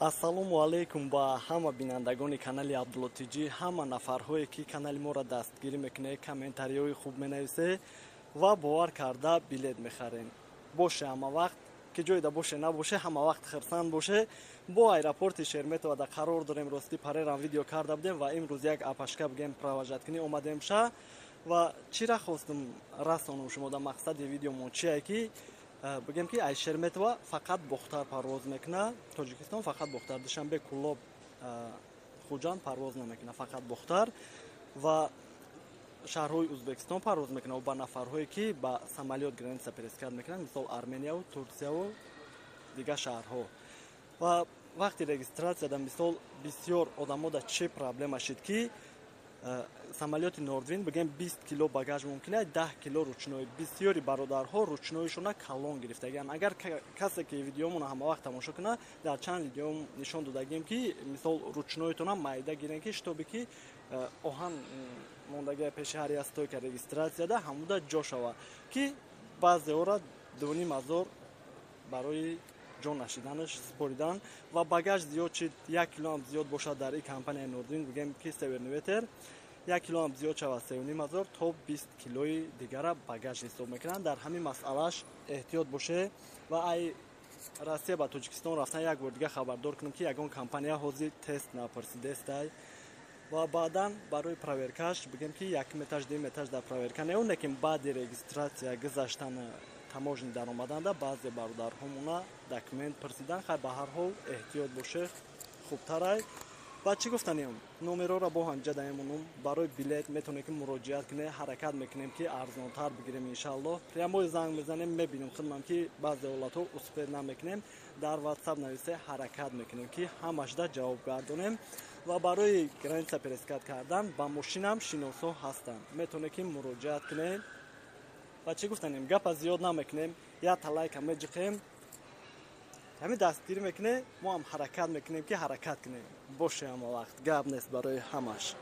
Ассалому алайкум ба ҳама бинандагони канали Абдулло Тҷ, ҳама нафарҳое, ки канали моро дастгирӣ мекунед, комментариҳои хуб менависед ва бовар карда билет мехарем. Боше, ҳама вақт ки ҷойда боше, набоше, ҳама вақт хирсанд боше. Бо аэропорти Шереметьево қарор дорем. Ростӣ, парерам видео карда будем ва имрӯз як апашка бигем, провожать кунӣ омадем ша. Ва чира хостум расонум шумо дар мақсади видеомон чие, ки бигем, ки ай Шереметьево фақат Бохтар парвоз мекунад, Тоҷикистон фақат Бохтар, Душанбе, Кулоб, Хуҷанд парвоз намекунад, фақат Бохтар ва шаҳрҳои Узбекистон парвоз мекунад ва ба нафарҳое, ки ба самолёт граница пересекать мекунанд, мисол Арменияву Турсияву дигар шаҳрҳо. Ва вақти регистрацияда, мисол, бисёр одамо да чӣ проблема шид, ки самолёти Нордвин, бигем, 20 кило багаж мумкин аст, 10 кило ручной. Бисёри бародарҳо ручнойшона калон гирифтагианд. Агар касе ки видеомона ҳамавақт тамошо кунад, дар чанд видео нишон додагием, ки мисол ручнойтона майда гирем, ки чтобы ки оҳан мондагия пеши ҳар як стойка регистрацияда, ҳамуда ҷо шавад, ки баъзеҳоро 2500 барои ҷо нашиданаш супоридан ва багаж зиёд шид. 1 килоам зиёд бошад, дар ин компанияи Нордвин, бигем, ки Северный ветер, 1 килоам зиёд шавад, 3500 то 20 килои дигара багаж ҳисоб мекунанд. Дар ҳамин масъалааш эҳтиёт боше. Ва ай Россия ба Тоҷикистон рафтан як бор дига хабардор кунем, ки ягон компания ҳозир тест напурсидестай ва баъдан барои проверкаш, бигем, ки якум этаж, дуюм этаж дар проверка не, лекин баъди регистрация гузаштан, таможни даромаданда баъзе бародарҳомона документ пурсидан. Хай, ба ҳар ҳол эҳтиёт боше, хубтарай. Ва чӣ гуфтанем, номерҳоро бо ҳамҷа даемонум, барои билет метавонем, ки муроҷиат кунем. Ҳаракат мекунем, ки арзонтар бигирем, иншааллоҳ. Прямой занг мезанем, мебинем худмам, ки баъзе ҳолатҳо успеть намекунем. Дар Ватсап нависе, ҳаракат мекунем, ки ҳамашда ҷавоб гардонем. Ва барои граница пересекать кардан ба мошинам шиносо ҳастанд, метавонем, ки муроҷиат кунем. Ва чӣ гуфтанем, гапа зиёд намекунем, як талайка меҷиқем, ҳамин дастгирӣ мекунем, мо ҳам ҳаракат мекунем, ки ҳаракат кунем. Боше, ҳама вақт гап нест барои ҳамаш.